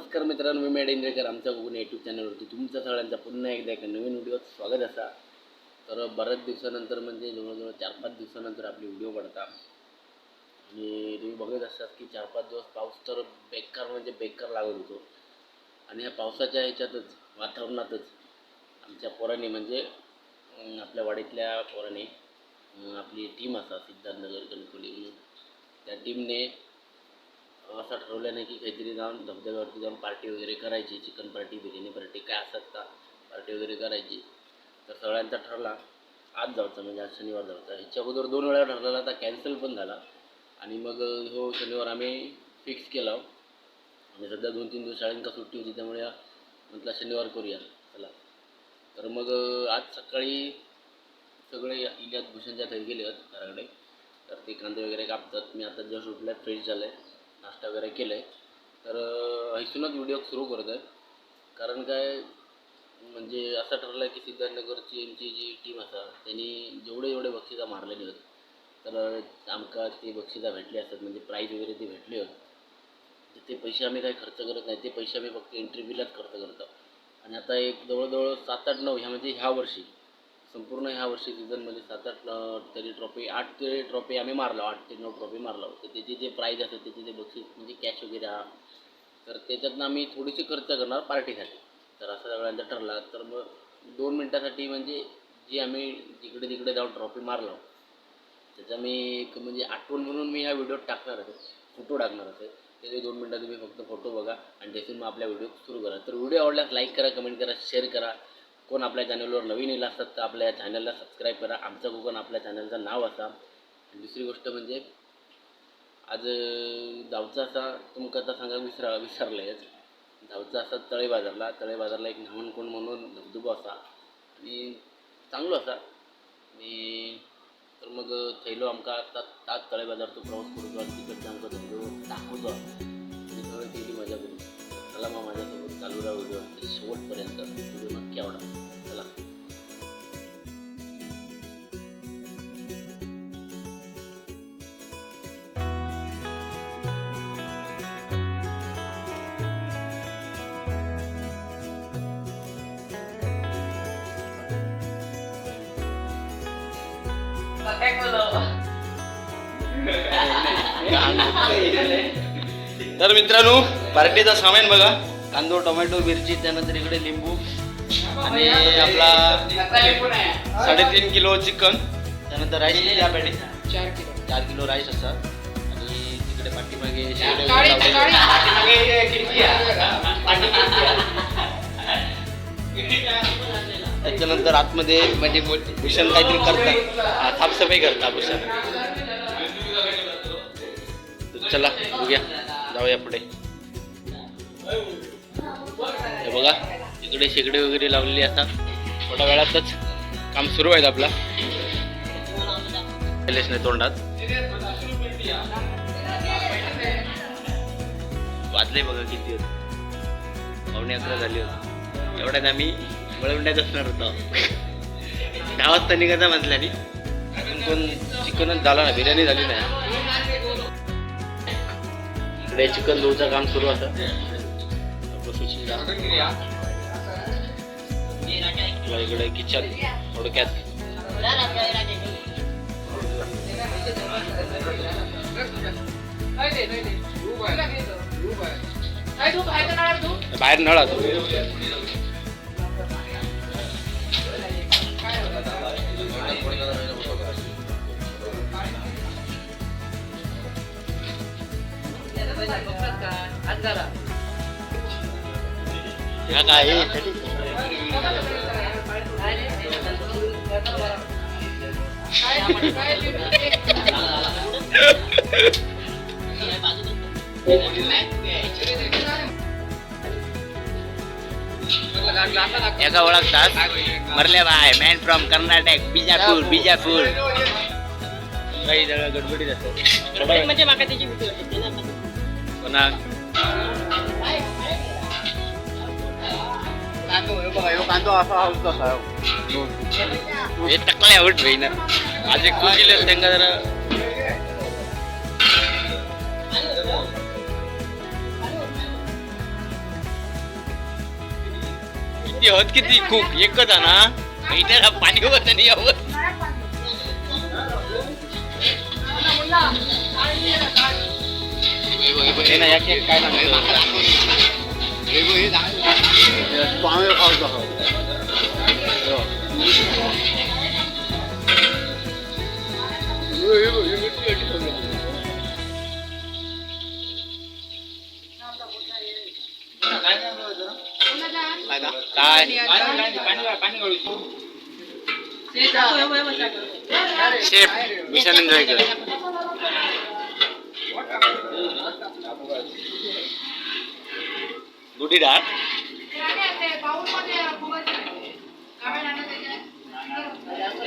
नमस्कार मित्रांनो, मी मेड इंद्रेकर. आमच्या कोकणी यूट्यूब चॅनलवरती तुमच्या सगळ्यांचा पुन्हा एकदा एका नवीन व्हिडिओत स्वागत असा. तर बऱ्याच दिवसानंतर, म्हणजे जवळजवळ 4-5 दिवसानंतर आपली व्हिडिओ पडता. आणि तुम्ही बघत असतात की 4-5 दिवस पाऊस तर बेकार म्हणजे बेकार लागत होतो. आणि ह्या पावसाच्या ह्याच्यातच वातावरणातच आमच्या पोरांनी, म्हणजे आपल्या वाडीतल्या पोरांनी, आपली टीम असा सिद्धार्थनगर कणकवली म्हणून, त्या टीमने असं ठरवलं नाही की काहीतरी जाऊन धबधब्यावरती जाऊन पार्टी वगैरे करायची, चिकन पार्टी, बिर्याणी पार्टी काय असतात का पार्टी वगैरे करायची. तर सगळ्यांचा ठरला आज जायचं, म्हणजे आज शनिवार जायचं. ह्याच्या अगोदर 2 वेळा ठरलेला, तर कॅन्सल पण झाला. आणि मग हो शनिवार आम्ही फिक्स केला. आणि सध्या 2-3 दिवस शाळेंका सुट्टी होती, त्यामुळे म्हटलं शनिवार करूया चला. तर मग आज सकाळी सगळे इलियास भूषणच्या घरी गेले आहेत घराकडे, तर ते कांदे वगैरे कापतात. मी आता जस्ट उठलं, फ्रेश झालं आहे, नाश्ता वगैरे केलं आहे. तर इथूनच व्हिडिओ सुरू करत आहे. कारण काय म्हणजे असं ठरलं की सिद्धार्थनगरची आमची जी टीम असा त्यांनी जेवढे जेवढे बक्षिसं मारलेली होती, तर आमका ते बक्षिसं भेटले असतात, म्हणजे प्राईज वगैरे ते भेटले होते. तर ते पैसे आम्ही काही खर्च करत नाही, ते पैसे आम्ही फक्त एंट्री फीलाच खर्च करतो. आणि आता एक जवळजवळ 7-8-9 ह्या, म्हणजे ह्या वर्षी संपूर्ण ह्या वर्षी सीझनमध्ये 7-8 तरी ट्रॉफी, 8 ते ट्रॉफी आम्ही मारलो, 8 ते 9 ट्रॉफी मारलो. तर त्याचे जे प्राईज असतात, त्याचे जे बक्षीस म्हणजे कॅश वगैरे हा, तर त्याच्यातनं आम्ही थोडीशी खर्च करणार पार्टीसाठी. तर असं सगळ्यांचा ठरला. तर मग 2 मिनटासाठी म्हणजे जी आम्ही जिकडे तिकडे जाऊन ट्रॉफी मारलो, त्याचा मी एक म्हणजे आठवण म्हणून मी ह्या व्हिडिओत टाकणार आहे, फोटो टाकणार आहे. त्याचे 2 मिनटं तुम्ही फक्त फोटो बघा आणि त्यातून मग आपल्या व्हिडिओ सुरू करा. तर व्हिडिओ आवडल्यास लाईक करा, कमेंट करा, शेअर करा. कोण आपल्या चॅनलवर नवीन येईल असतात तर आपल्या चॅनलला सबस्क्राईब करा. आमचा कोकण आपल्या चॅनलचं नाव असा. आणि दुसरी गोष्ट म्हणजे आज जाऊचा असा तुमका आता सांगा विसरलेच, जाऊचा असा तळे बाजारला, तळे बाजारला एक न्हावणकोण म्हणून धबधबा असा आणि चांगलो असा. आणि तर मग थैलो आमका आता ताच तळे बाजारचो प्रवास करूचो आणि तिकडचा आमका धबधबो दाखवतो आणि सगळं तिथे मजा करू. चला मग माझ्यासोबत चालू राहा व्हिडिओ शेवटपर्यंत, व्हिडिओ नक्की आवडा. चला. तर मित्रांनो, पार्टीचा सामान बघा, कांदो, टोमॅटो, मिरची, त्यानंतर इकडे लिंबू आणि आपला 3.5 किलो चिकन, त्यानंतर राईस किती आहे पेटी? 4 किलो. 4 किलो राईस असा. आणि तिकडे पाठीमागे शेगडी वगैरे लावलेली आहे. त्याच्यानंतर आतमध्ये म्हणजे भूषण काहीतरी करतात, साफसफाई करतात भूषण. तर चला बघूया, जाऊया पुढे. हे बघा, इकडे शेगडी वगैरे लावलेली असतात. थोड्या वेळातच काम सुरू आहे आपला. केलेच नाही तोंडात. वाजले बघा किती होते, 10:45 झाली होती. एवढ्यात आम्ही वळवंड्यात असणार होतो. 10 वाजता निघायचा म्हटल्याने अजून कोण चिकनच झाला ना, बिर्याणी झाली नाही. इकडे चिकन धुवचं काम सुरू असं. आपलं इकडे किचन थोडक्यात. बाहेर नळ असतो. ह्या काय एका ओळखतात मरले bye, man from Karnataka, Bijapur, Bijapur. काही जरा गडबडीत असतात. म्हणजे माका त्याची भीती वाटते ना. कोणा हे टकले आवड होईना माझे कुकिले त्यांना जरा. किती हत किती खूप एकच आहे ना इथे पाणी होत नाही यावं. हे ना, या केक काय सांगतो? काय शेफ भूषण इंद्रेकर. गुढी डाळ.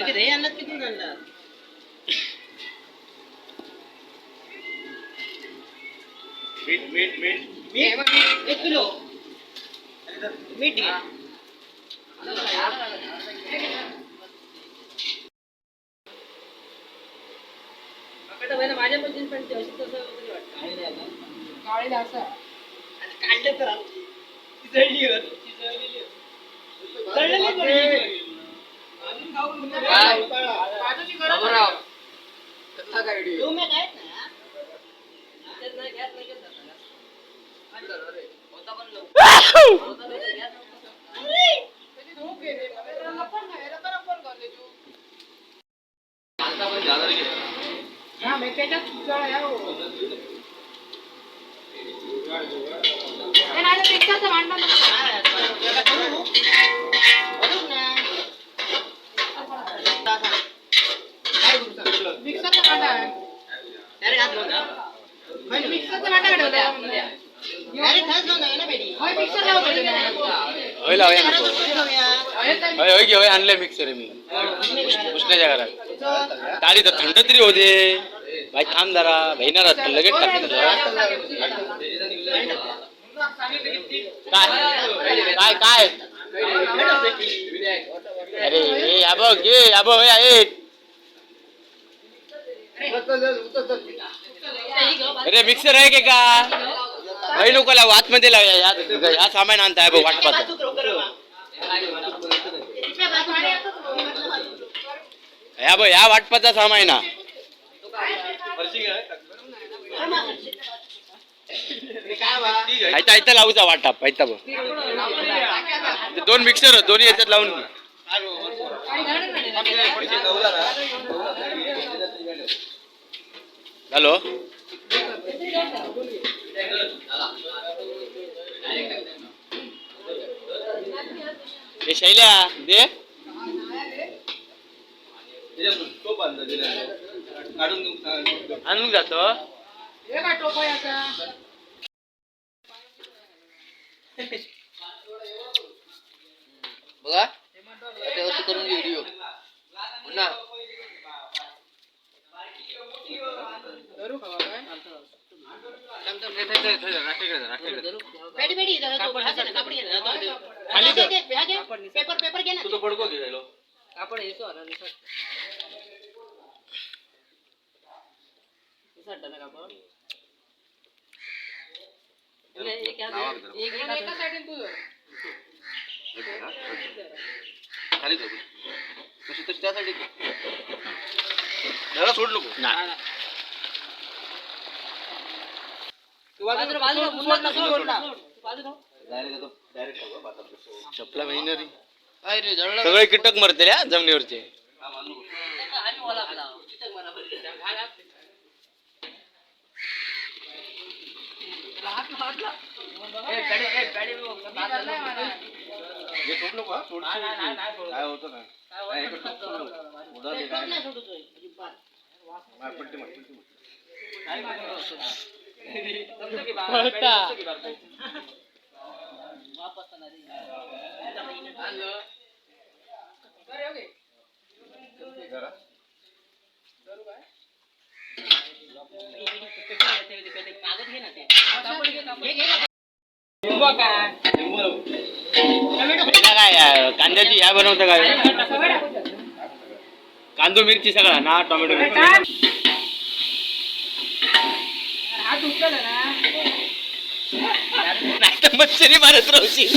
हे आणलं किती आणलं? मीठ 1 किलो मीठ घे. माझ्या पण जीन्स पॅन्ट अशी तसं वगैरे वाटतं. आणि काढलं तर आमची जळली होती. जळलेली पडली. तो मी काय ना. ते नाही घ्यात नाही घेत आता. होय लावूया नको. होय होय की होय आणलंय मिक्सर मी पुसण्याच्या घरात. तारी तर थंड तरी होते भाई. थांब जरा बहिणार लगेच टाकतो तुला. काय काय काय? अरे हे या बघ, हे या बघ, हे आहे. अरे मिक्सर आहे की का भाई? नको लावू, आतमध्ये लावूया. या या सामान आणताय बघ वाटपात. या बघ, या वाटपाचा सामान ना. आयता आयता लावूचा वाटाप आयता बघ. ते दोन मिक्सर दोन्ही याच्यात लावून घे. हॅलो हे शैल्या दे. आणून जातो. बघा आता असं करून घे व्हिडिओ पुन्हा. पेपर पेपर घे ना. कापड येतो ना निसट. निसटतं ना कापड? एक हात- एक एक हात- सोड नको. बाजूला बाजूला मुन्ना सोड ना. बाजूला. चपला महिनरी सगळे कीटक मरतील हा जमिनीवरचे. आम्ही ओला आपला. तिथं बरोबर. कागद घे ना ते. घे, घे ना. पहिला काय कांद्याची ह्या बनवतं काय कांदो मिरची सगळा ना टोमॅटो मिरची. नाही तर मच्छरी मारत राहशील.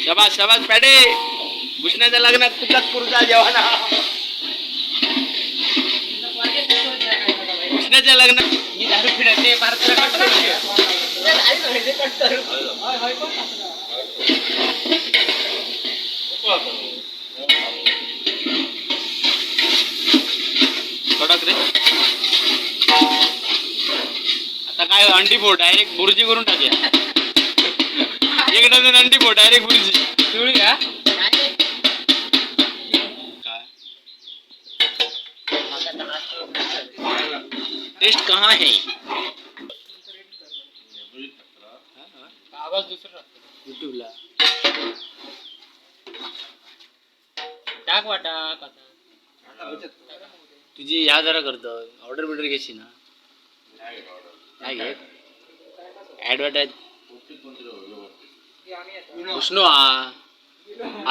शबास शबास पॅडे, भूषणाच्या लग्नात तुझाच पुरता जेवणा. भूषणाच्या लग्नात मी दारू फिरते फार तुला कट करू. कडक रे. आता काय, अंडी फोड, डायरेक्ट बुर्जी करून टाकूया. एक डझन अंडी फोड, डायरेक्ट बुर्जी. पिवळी का? काय टेस्ट कहाँ है? आवाज दुसरा. युट्यूबला. टाक वाटा आता. तुझी ह्या जरा करतो, ऑर्डर बिर्डर घेशी ना? नाही घेत ॲडव्हर्टाईज. विष्णू हा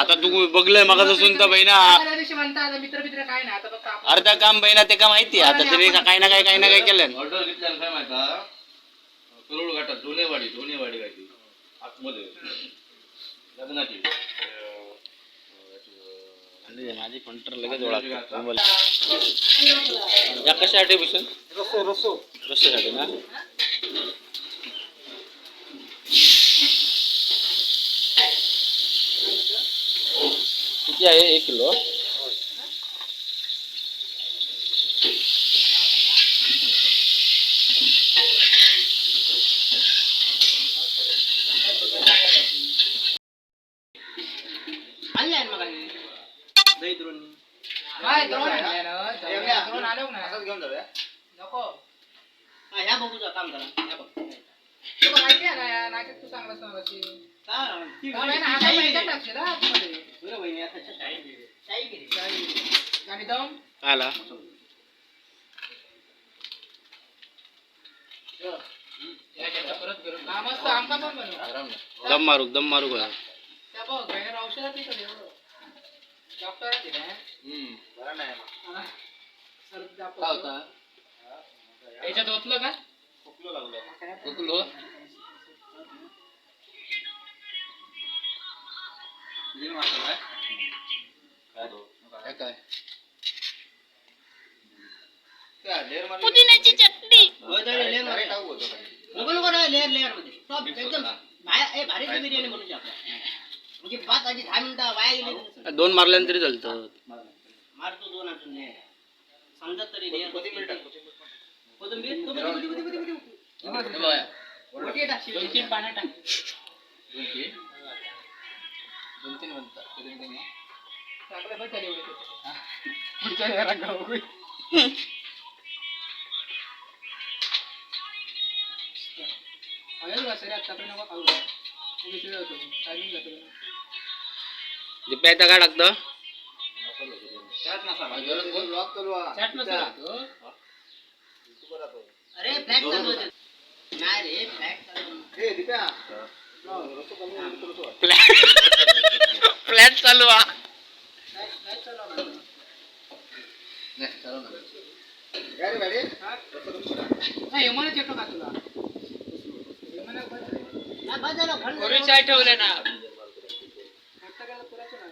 आता तू बघलंय मग असून तर बहिणा. त्या दिवशी म्हणता आता मित्र मित्र काय नाही, आता फक्त आपण. अर्धा काम बहिणा ते का माहिती आहे, आता तिने काही ना काही काही ना काही केलं. ऑर्डर घेतल्यानं काय माहिती, करोड घाटात धोनेवाडी, धोनेवाडी काय ती आतमध्ये लग्नाची. माझी पंटर लगेच ओळखतो. या कशासाठी भूषण? रसो. रस्त्यासाठी ना? किती आहे? 1 किलो. काय द्रोण आणलंय ना? द्रोण आलो ना. घेऊन जाऊया. नको. ह्या बघू, जा काम करा, ह्या बघ. तू माहिती आहे ना या नाटक, तू चांगलं सांगायची. टाकशील हा आतमध्ये. आणि दम. आला. हा मस्त, आमका पण बनव. दम मारू, दम मारू का? त्या बघ, बाहेर औषधात तिकडे एवढं. डॉक्टरात दिलं, हा? सर्दी दाखवतो. त्याच्यात ओतलं का? खोकलो. काय? पुदिन्याची चटणी. नको नको, नाही, लेअर लेअर मध्ये स्टॉप एकदम. भारी बिर्याणी बनवू आपण. म्हणजे 5 आधी 10 मिनिटं वाया गेली तरी चालेल. दोन मारल्यानं तरी चालतं. मारतो दोन अजून layer. समजत तरी layer. कोथिंबीर, कोथिंबीर, कोथिंबीर, कोथिंबीर. मोठी टाकशील. दोन तीन पानं टाक. टाकलं बस झाली एवढी त्याच्यात. पुढच्या घरात गाव. हळद वासरे आत्तापर्यंत नको खाऊ. उगीच जातो, टायमिंग जातो. दिप्या, आता काय टाकतं? चाट मसाला होतो. अरे फ्लॅट चालू होते. नाही रे, फ्लॅट चालू. फ्लॅट चालू हा. नाही, हेमाने चेक का तुला? हेमाने बस झालं. नाही, बस झालं, थंड कोरी झालं. चाय ठेवले ना. आता काय पुरायचं नाही.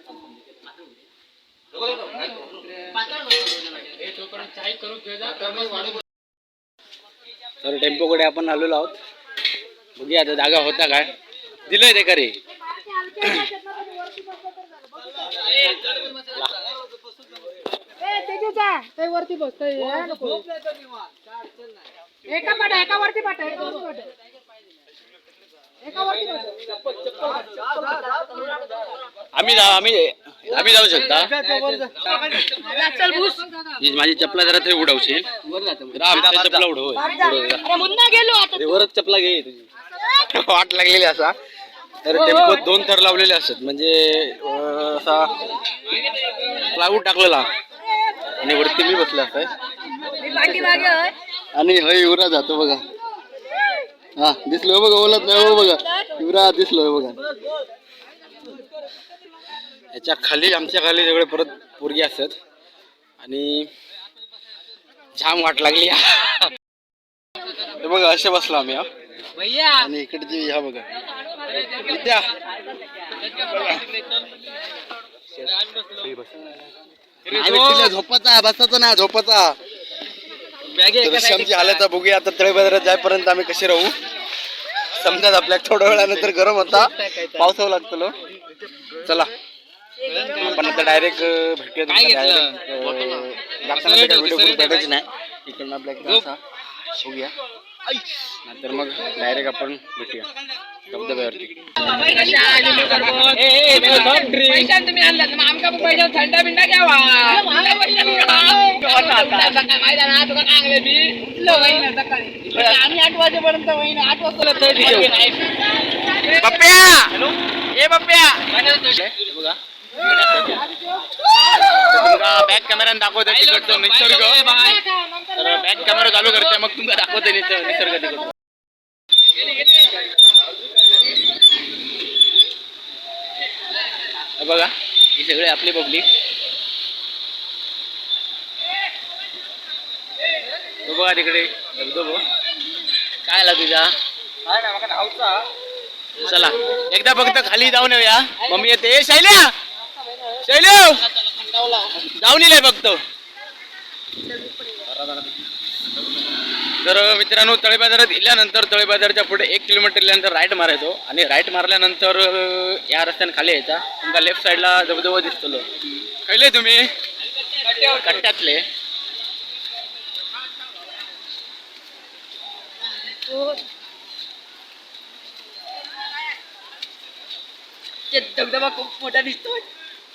पातळ बनवतो माझ्या. हे तोपर्यंत चाय करून घे जा. तर टेम्पोकडे आपण आलेलो आहोत. बघूया आता जागा होता काय. दिलंय ते का रे? वरती बसतोय. एका पाठ, एका वरती पाठ, एका वरती पाठ, एका वरती पाठ. आम्ही आम्ही आम्ही जाऊ शकता. ही माझी चपला जरा तरी उडवशील. राम, त्या चपला उडव. अरे, वरच चपला घे तुझी. वाट लागलेली असा. तर टेम्पोत दोन थर लावलेले असतात, म्हणजे असा प्लायवूड टाकलेला आणि वरती मी बसले असं. आणि हय युवरा जातो बघा. हा दिसलो बघा, बोलत नाही हो बघा, युवरा दिसलो बघा. याच्या खाली, आमच्या खाली सगळे परत पोरगी असतात आणि जाम वाट लागली. हे बघा, असे बसलो आम्ही हा. भैया. आणि इकडची ह्या बघा विद्या. झोपाचा बसायचं ना झोपाचा. तर अशी आमची हालत आहे. बघूया आता तळे बाजारात जाईपर्यंत आम्ही कसे राहू. समजा आपल्या थोड्या वेळानंतर गरम होता, पावसावं लागतो. चला आपण आता डायरेक्ट भेटूया. व्हिडिओ करून भेटायची नाही इकडनं आपल्या इकडं असा बघूया, नंतर मग डायरेक्ट आपण भेटूया धबधब्यावरती. पैशान तुम्ही आणला मग आमका पण पैशान थंडा बिंडा घ्यावा. माहिती ना तुका काय मी उठलो वहिना सकाळी आम्ही 8 वाजेपर्यंत वहिना 8 वाजता. पप्प्या, ए पप्प्या, बघा तुमका बॅक कॅमेऱ्याने दाखवतो तिकडचं निसर्ग. तर बॅक कॅमेरा चालू करते, मग तुमका दाखवते निसर्ग तिकडचं. हे बघा, ही सगळे आपली पब्लिक. तो बघा तिकडे धबधबो. काय आला तुझा? चला एकदा फक्त खाली जाऊन येऊया. मम्मी येते. ए, शैल्या, शैल्या जाऊन येईल फक्त. तर मित्रांनो, तळे बाजारात गेल्यानंतर तळे बाजारच्या पुढे 1 किलोमीटर गेल्यानंतर राईट मारायचो आणि राईट मारल्यानंतर या रस्त्याने खाली यायचा. तुमका लेफ्ट साईडला धबधबा दिसतो. खैले तुम्ही? कट्ट्यातले. ते धबधबा खूप मोठा दिसतो.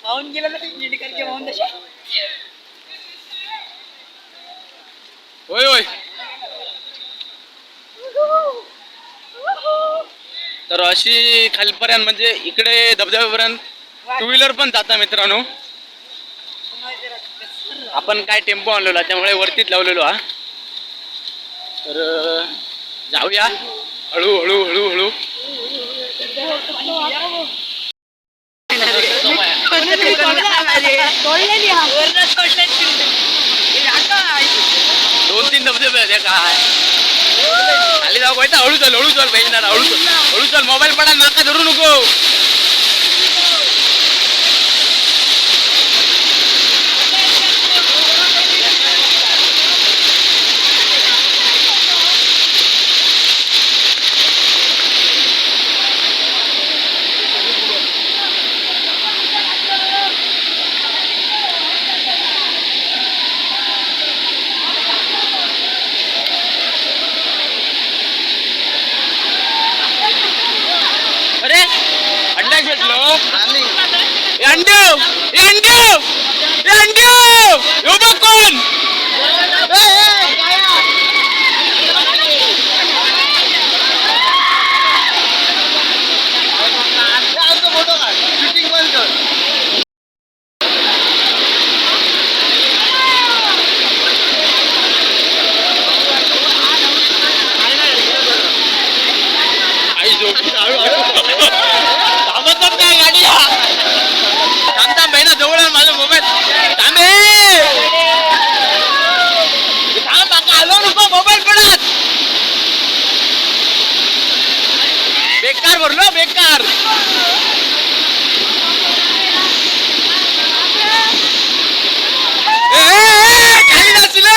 वाहून गेला ना करके वाहून तशा. होय होय. तर अशी खालपर्यंत म्हणजे इकडे धबधब्यापर्यंत टू व्हीलर पण जाता मित्रांनो. आपण काय टेम्पो आणलेला त्यामुळे वरतीच लावलेलो हा. तर जाऊया हळू हळू हळू हळू. दोन तीन धबधबे आहेत हे काय खाली जाऊ पाहिजे. हळू चल, हळू चल पाहिजे, हळू चल, हळू चल. मोबाईल पडा, नाका धरू नको. अरे अंडा भेटलो. ए, अंडे, ए, अंडे, ए, अंडे, यो बघ कोण. आई झोपली. थांबतच नाही गाडी. थांब थांब बहिणा, जवळ आहे माझा मोबाईल. थांब ए. थांब काका, आलो नको मोबाईल पडत. बेकार भरलो बेकार. ए, ए, ए, खाली जाशील ए.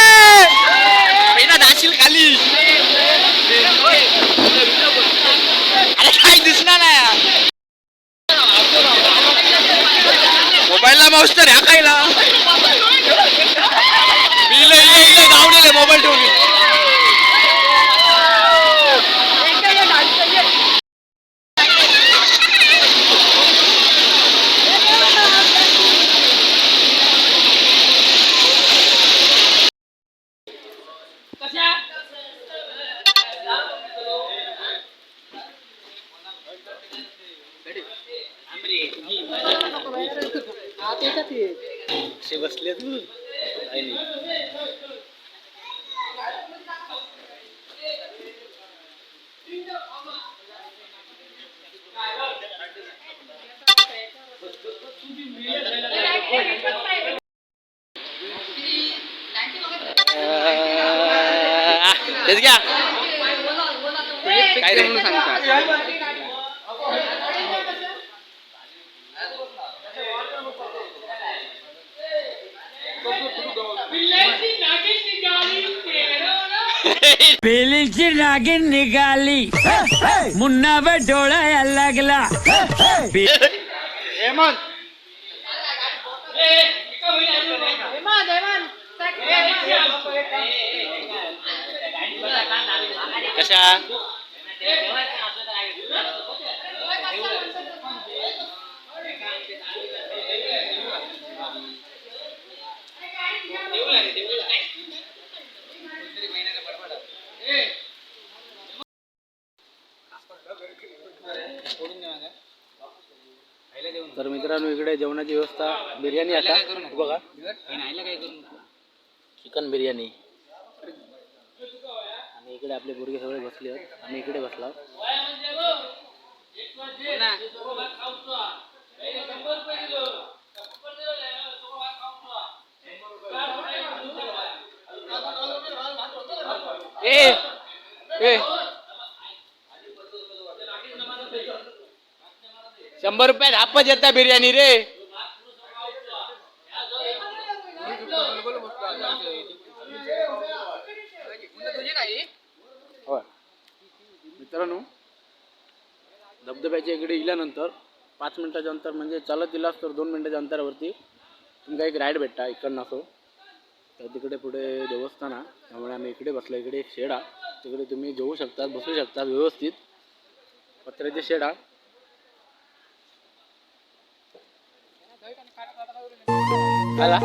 बहिणा जाशील खाली. अरे काय दिसणार नाही मोबाईलला माऊस तर ह्या खायला. मी इले इले इले धावून इले मोबाईल ठेवून. असे बसले तू काही नाही. तेच घ्या काय रे म्हणून सांगता. बेलीची नागिन निघाली, मुन्ना डोळा लागला. कशा? तर मित्रांनो, इकडे जेवणाची व्यवस्था, बिर्याणी असा बघा, चिकन बिर्याणी. आणि इकडे आपले पोरगे सगळे बसले आहेत, आम्ही इकडे बसला. ए ए, 100 रुपयात हापच येता बिर्याणी रे. होय मित्रांनो, धबधब्याच्या इकडे इल्यानंतर 5 मिनिटाच्या अंतर, म्हणजे चालत दिलास तर 2 मिनिटाच्या अंतरावरती तुमका एक राईड भेटता इकडनं असो. तर तिकडे पुढे देवस्थान आहे, त्यामुळे आम्ही इकडे बसलो. इकडे एक शेड आहे, तिकडे तुम्ही जेवू शकता, बसू शकता व्यवस्थित. पत्र्याचे शेड आहे. आला.